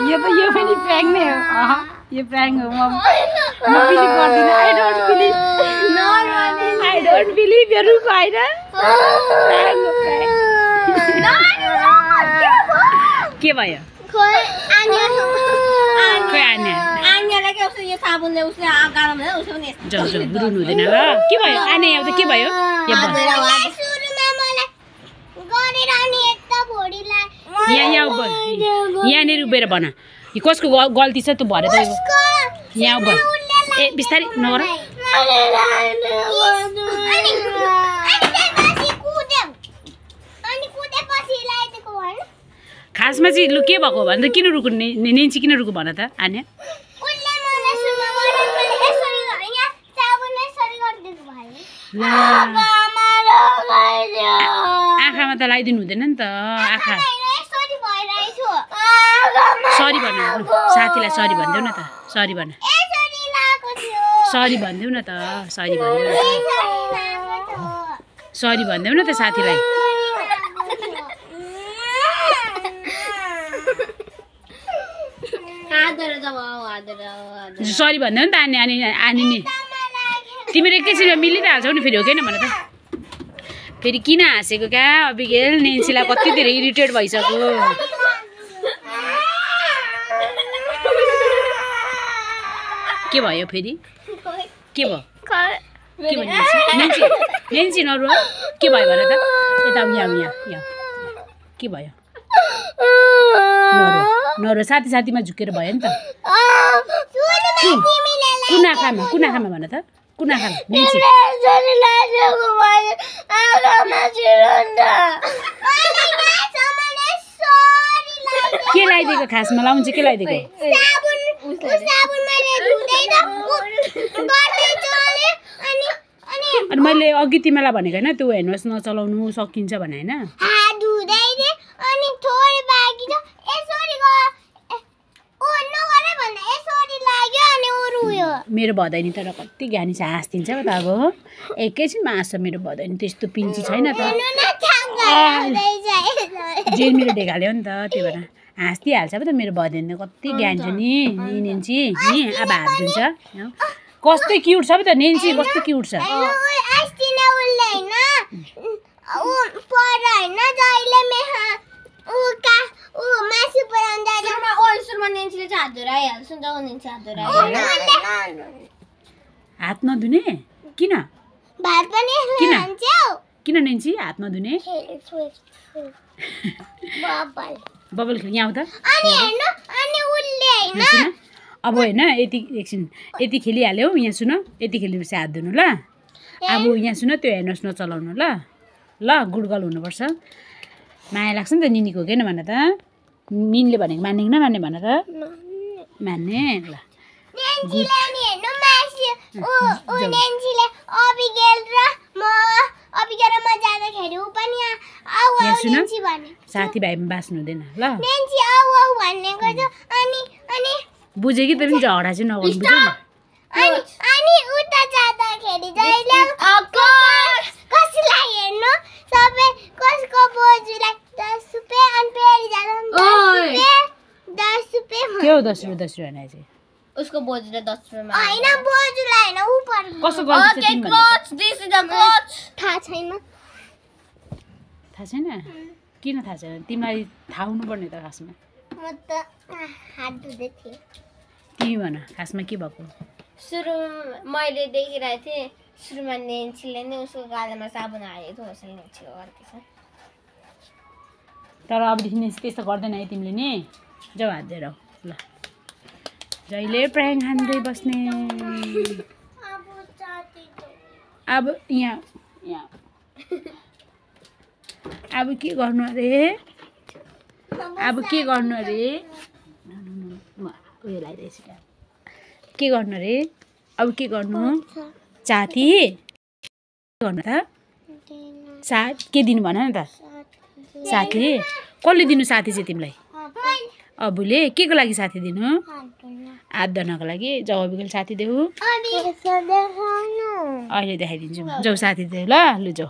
यो त यो पनि प्राङ नै हो यो प्राङ हो म बिलिभ गर्दिन आई डोन्ट बिलिभ यो रुक हैन के भयो खोइ आन्यालाई के उसले यो साबुनले उसले गालामा हैन उसले पनि जाऊ रुनु हुँदैन ल के भयो आने अब त के भयो सुरुमा मलाई गरेर अनि यता भोडीलाई यहाँ यहाँनिर उभिएर भन यो कसको गल्ती छ तँ भरे त यहाँ उभ ए बिस्तारै नगर खासमा चाहिँ लु के भएको भने त किन रुकु नेन्सी किन रुकु भन त आन्या आँखामा त लगाइदिनु हुँदैन नि त आँखा सरी भन साथीलाई सरी भनिदेऊ न त सरी भन सरी भनिदेऊ न त सरी भनिदेऊ न त साथीलाई सरी भनिदेऊ नि त आनी नि तिमीले एकैछिनमा मिलिरहेछौ नि फेरि हो किन भन त फेरि किन हाँसेको क्या अबिगेल नेन्सीलाई कति धेरै इरिटेट भइसक्यो के भयो फेरि के भयो नेन्सी नरु के भयो भन त यता यहाँ के भयो नरु साथीमा झुकेर भयो नि त कुन आँखामा भन त कुन आँखामा नेन्सी के लगाइदिएको खासमा लाउनु चाहिँ के लगाइदिएको अनि मैले अघि तिमीलाई भनेको होइन त्यो हेर्नुहोस् नचलाउनु सकिन्छ भने होइन मेरो भदैनी तर कति ज्ञानी छ हाँसिदिन्छ त अब एकैछिनमा हाँस्छ मेरो भदैनी त्यस्तो पिन्ची छैन त जेल मेरो ढेकाल्यो नि त त्यो भएर हाँसिदिइहाल्छ पो त मेरो भदैनी कति ज्ञान छ नि नेन्सी नि अब हात दिन्छ कस्तो क्युट छ पो त नेन्सी कस्तो क्युट छ हात नधुने किन किन नेन्सी हात नधुने बबल खेल यहाँ आऊ त अब होइन एकछिन यति खेलिहाल्यौ यहाँ सुन यति खेलेपछि हात धुनु ल अब यहाँ सुन त्यो हेर्नुहोस् नचलाउनु ल गुडगल हुनुपर्छ माया लाग्छ नि त निनीको हो किन भन त निनले भनेको मान्ने कि नमान्ने भन त मान्ने ल साथीभाइमा बाँच्नु हुँदैन ल बुझ्यो कि त पनि झगडा चाहिँ नगर्नु बुझ्यो के हो 10 रुपियाँ भने चाहिँ उसको बोजूले 10 रुपियाँमा हैन बोजूलाई हैन उपर कसो गर्छ थाहा छैन किन थाहा छैन तिमीलाई थाहा हुनुपर्ने त खासमा म त हात धुदै थिएँ तिमी भन खासमा के भएको सुरु मैले देखिरहेको थिएँ सुरुमा नेन्सीले नै उसको गालामा साबुन हालेको थियो उसले नेन्सीको गर्थेछ तर अबदेखि त्यस्तो गर्दैन है तिमीले नि जाऊ हात दिएर ल जहिले प्राङ खाँदै बस्ने अब यहाँ अब के गर्नु अरे उयो लगाइदिएछ के गर्नु अरे अब के गर्नु साथी गर्नु त के दिनु भन न त साथी कसले दिनु साथी चाहिँ तिमीलाई अबुले के को लागि साथी दिनु हात धुनको लागि जाऊ अबुले साथी देऊ अहिले देखाइदिन्छु जाऊ साथी देऊ ल लु जाऊ